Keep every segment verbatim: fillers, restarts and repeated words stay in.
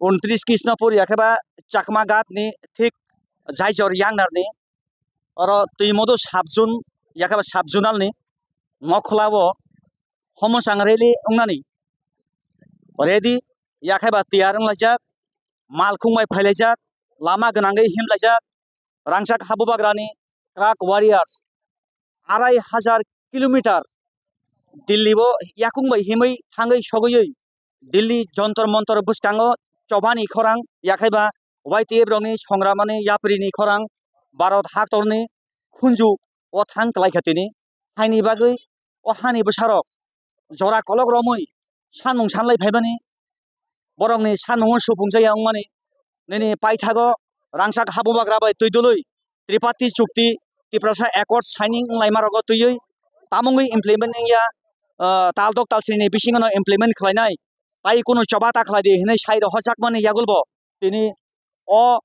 Untris Krishnapur yakheba Chakma Ghat ni thik Jaijor Yangnar ni oro Twimodo sub zone yakheba sub zonal ni Nokhla o Homosang rally wngnani ready yakheba tiyar wnglaijak, malkhung bai phailaijak, lama gwnangwi himlaijak, rangchak habubagrani crack warriors arai hajar kilometer Delhi o yakung bai himwi thangwi sogwi Delhi Jontor Montor bwskango chobani khorang yakhaiba Y T F rokni songramani yaprini khorang Bharat haktorni khunju o thang kwlaikha tini. Haini bagwi o hani bwsarok jora kolok romwi sanmung sanlai phaimani, borokni sanmungo supung chaya wngmani. Nini paithago rangchak habubagra bai twi dului Triparty chukti, Tiprasa Accord signing wnglaima rogo twiwi tamungwi implement wngya, ah, tal dok tal sini bisingo no implement khlainai, tai kunu choba ta khlai di hinwi sai rohorjakmani yagulbo tini o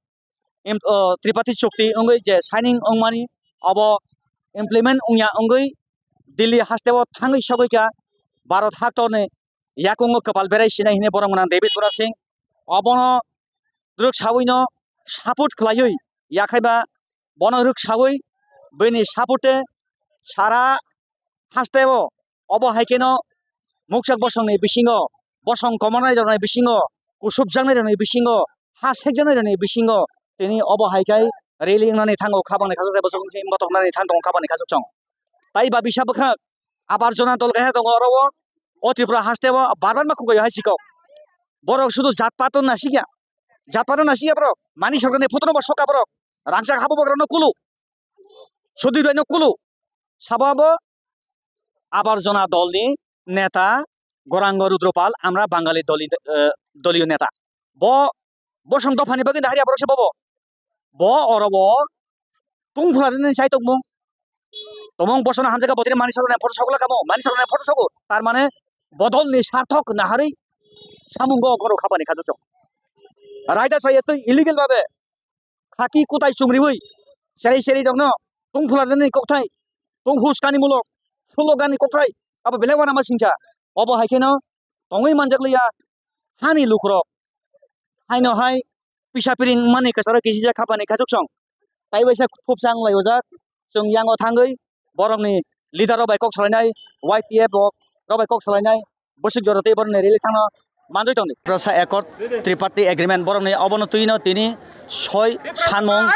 im-, o, Triparty chukti wngwi je signing wngmani, abo implement wngya wngwi Delhi hasteo thangwi sogwi kha Bharat haktorni yakungo kwpal berai sinai hinwi borok mwnang David Bora Singh. Obono rwk sawino support khlaiwi yakhaiba bono rwk sawi bini supporte sara hasteo obo hai kheno mukchak bosongni bisingo, bosong komonai rokni bisingo, kusupjaknai rokni bisingo, ha sekjaknai rokni bisingo tini obo hai khai rally wngnani thango khabangni khajak tei bosong motok nani thang tongo khabangni khajak chwng. Tai ba bisa bwkhak abarjona dol kaisa tongo oro o, o Tripura hasteo bar bar ma khugaio hai sikok. Borok sudu jat pato nasikya, jat pato nasikya borok, mani sorkarni photono bo soka borok, rangchak habubagrano kulu, Sudhir Raino kulu, sabo abo abarjona dolni neta Gorango Rudropal, amra Bangali doli, eh, doliyo neta. Bo bosong dophani bagwi nahari aborok se bobo. Bo oro bo tungphla rwnani chai tongmung. Tomong bosongno hamjakha botini mani sorokni photo sogla kamo, mani sorokni photo sogo. Tar mane bodolni sarthok naharwi samungo goro khapani khajokjak. Raida sayatwi illegal babe khaki kutai chungriwi cherei cherei rokno tungphla rwnani kokthai, tungphu skani mulok, sulo gani kokthai, abo belai wanama singcha. Obo hai kheno tongwi manjakliya hani lukurok. Haino hai pisa piring mani kwcharo kisijak khapani khachuk song. Tai waisa khupsa wng lai ojak. Chwng yango thangwi borokni leader rok bai kok salainai, Y T F rok, rok bai kok salainai, bwswk jora tei borokni rally thangno manjwi tongdi. Tiprasa Accord, Triparty Agreement borokni obono twino tini soi sanmung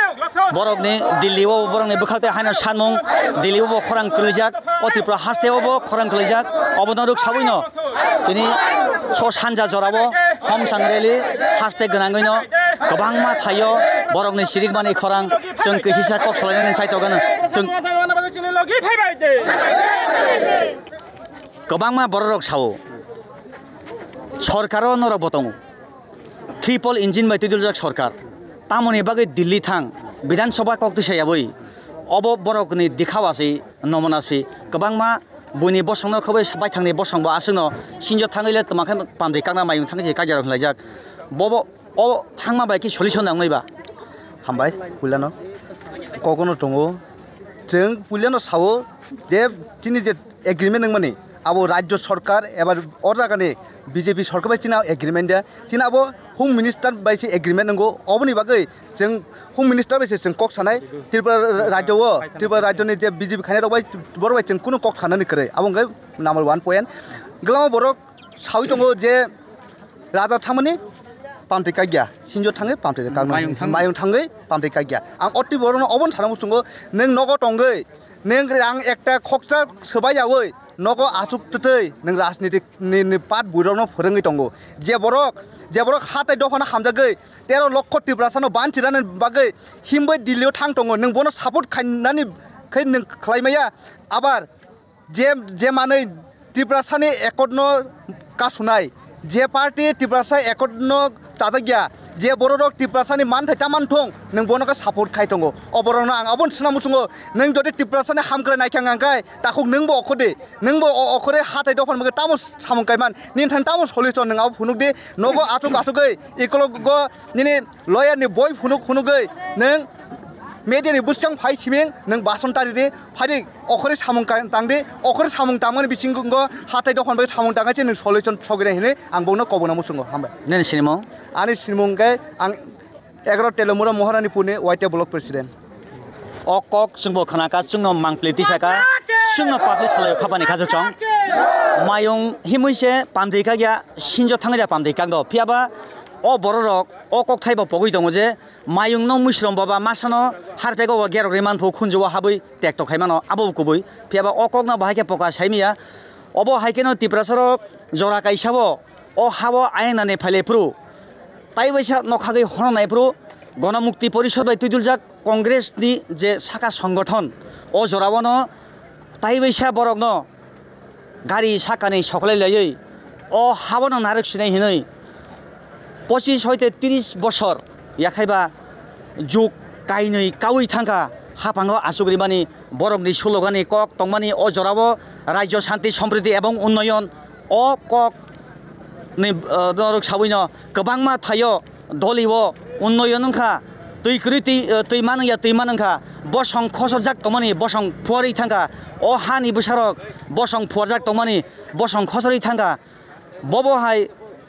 borokni Delhi o borokni bwkhak tei haino sanmung Delhi o bo khorang kwlwijak, o Tripura haste o bo khorang kwlwijak, obono rwk sabwino tini so sanja jorao Homsang rally haste gwnangwino kwbangma thaio borokni chirikmani khorang chwng kisisa kok salainani saitokgano chwng kwbangma bororok sao, sorkaro norok bo tongo, triple engine bai twiduljak sorkar, tamoni bagwi Delhi thang, Bidhan Sabha kok twi sayabwi, obo borokni dikhao se, nomona se, kwbangma buini bosongno khoboi baithangni bosongbo aswkno sinjo thangwi le twma khe pamdi kakna mayung thangwi se kaijarok hinlaijak, bobo o thangma bai khe solution nang nai ba? Hambai, puilano kokno tongo. Chwng puilano sao je chini je agreement nangmani, abo rajyo sarkar eba o jagani B J P sarkar bai chini agreement ya. Chini abo Home Minister bai se agreement nango. Oboni bagwi chwng Home Minister bai se chwng kok sanai. Tripura rajyo o, Tripura rajyo ni je B J P khainai rok bai, borok bai chwng kunu kok sanani kwrwi. Abo wngkha number one point. Gwlamo borok sawi tongo je Raja thangmani pamtwi kaikya, sinjo thangwi pamtwi kakno, mayung thangwi. Mayung thangwi pamtwi kaikya. Ang oti borokno obono sana muchungo, nwng nogo tongwi, nwng ang ekta khoksa swbai yawi nogo achuk twtwi nwng rajniti ni, ni pat buirokno phwrwngwi tongo. Je borok, je borok hatai dophano hamjagwi tero lokho Tiprasano banchirani bagwi himbai Delhi o thang tongo, nwng bono support khainani khai nwng khlai maya. Abar je, je manwi Tiprasani accord no kasunai, je party Tiprasa accord no chajakya, je bororok Tiprasani manthai ta manthung, nwng bono khe support khai tongo. O borokno ang abono swna muchungo, nwng jodi Tiprasani hamkrai naikha hwnkha khe, takhuk nwngbo okhode, nwngbo o-, okhore hatai dophani bagwi tamo samung kaiman, nini thani tamo solution nwng abo phunukdi, nogo achuk achugwi, ikologo nini lawyer ni boi phunuk phunugwi, nwng Media ni bwskang phai siming nwng bason tari di, phai di okhorni samung ka-, tang di, okhorni samung tangmani bisingo hatai dophani bagwi samung tangwi se nwng solution sogwi nai hinwi ang bono kobona muchungo. Hambai. Nini sinimung? Ani sinimung khe ang egaroh Telomura Maharani Purni Y T A Block President. O kok chwngbo khwnakha, chwngno mangpli tisaka, chwngno publish khlaio khapani khachukchong. Mayung himwi se pamtwi kakya, sinjo thangwi da pamtwi kakdo. Phiyaba o bororok o kokthaibo pogwi tongo je, mayungno muisrom baba masano harpego bo gerok rwi manphu khunju o habwi tekto khai mano, abo bo kubui. Phiyaba o kokno bahai khe poka saimiya. Obo hai kheno Tiprasarok jora kaisa o, o ha-o ayang nani phailai phuru, tai waisa nokhagwi hono nai phuru, Gonomukti Porishod bai twiduljak Congress ni je saka songgothon, o jora o no tai waisa borok no gari sakani soklai laiwi o ha-o no narwk sinai hinwi pochis hoite tris bosor yakhaiba juk kainwi kaui thangkha haphango achuk rimani borokni sulogani kok tongmani o jorao Rajyo Shanti Sampriti ebong Unnoyon o kok ni, ah, norok sabui no kwbangma thaio doli o unnoyon wngkha, twi kwrwi twi, ah, twi man wngya twi man wngkha, bosong khosojak tongmani bosong phuarwi thangkha, o hani bwsarok bosong phuarjak tongmani bosong khosorwi thangkha, bobo hai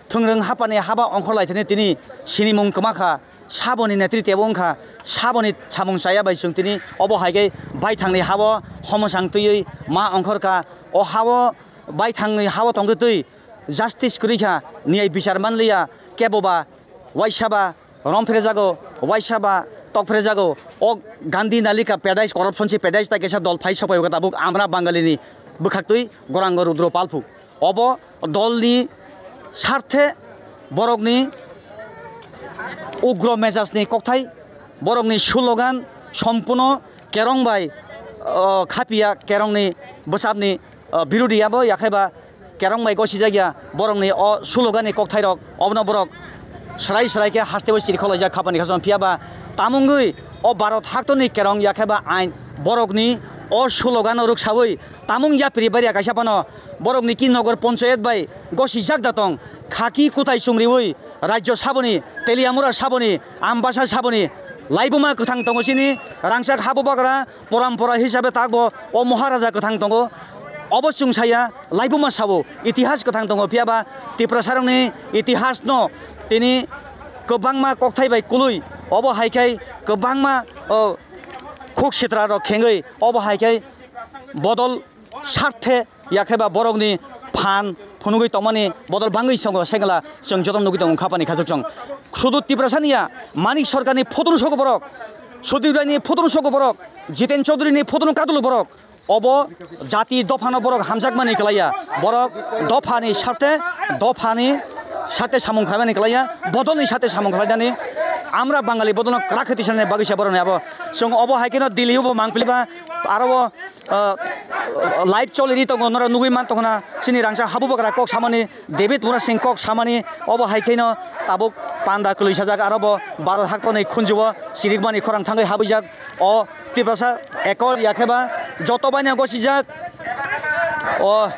thwngrwng hapani haba ongkhor lai thani tini sinimung kwma kha. Saboni netritebo wngkha, saboni samung chaya bai chwng tini obo hai khe baithangni ha-o homosang twiwi ma ongkhorkha. O ha-o baithangni ha-o tongtwi twi justice kwrwi kha, niyai bichar manliya, keboba waisaba romphrejago, waisaba tokphrejago. O Gandhi Nalika paradise, corruption si paradise, tai kaisa dol phai sokphaibo khe tabuk Amra Bangalini bwkhaktwi Gorango Rudro Palphu. Obo dolni sarthe borokni ugro mejasni kokthai, borokni slogan sompuno kerong bai, o, khapiya, kerongni bwsapni, o, birodi abo yakhaiba kerong bai gosijakya borokni o sloganni kokthairok, obono borok swrai swrai khe hasteo chirikholaijak khapani khasong phiyaba tamungwi o Bharat haktorni kerong yakhaiba ain borokni o slogano rwksawi tamung yapri baria kaisa phano borokni ki nogor ponchayat bai gosijak da tong, khaki kwtai chumriwi rajyo saboni, Teliamura saboni, Ambasa saboni laibuma kwthang tongo chini rangchak habubagra porampora hisabe takbo o Maharaja kwthang tongo. Obo chwng saya laibuma sabo itihas kwthang tongo, phiyaba Tiprasarokni itihasno tini kwbangma kokthai bai kwlwi obo hai khai kwbangma, o, khuk sitra rok khengwi obo hai khai bodol sarthe yakheba borokni phan phunugwi tongmani bodol bangwi songo sengla chwng joto nugwi tongo khapani khachukchong. Sudu Tiprasa niya, Manik Sarkarni photo sogo borok, Sudip Raini photo sogo borok, Jiten Chaudhuryni photo kadulo borok. Obo jati dophano borok hamjakmani kwlaiya, borok dophani sarthe, dophani sarthe samung khlaimani kwlaiya, bodolni sarthe samung khlainani Amra Bangali bodolno kwrak khe tisanani bagwi se borokni abo. Chwng obo hai kheno Delhi-o bo mangpili ba aro bo, ah, live choliri tongo, norok nugwi man tongna chini rangchak habubagra kok samani, David Murasing kok samani, obo hai kheno tabuk panda kwlwi sajak, aro bo Bharat haktorni khunju-o chirikmani khorang thangwi habwijak. O Tiprasa Accord yakheba joto baino gosijak. O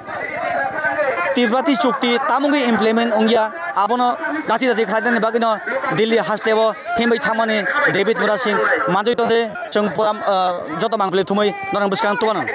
Tiprati chukti tamungwi implement wngya, abono dati dati khlainani bagwino Delhi hasteo himwi thangmani David Murasing manjwi tongde chwng pura, ah, joto mangpili thumwi norok bwskang tubano.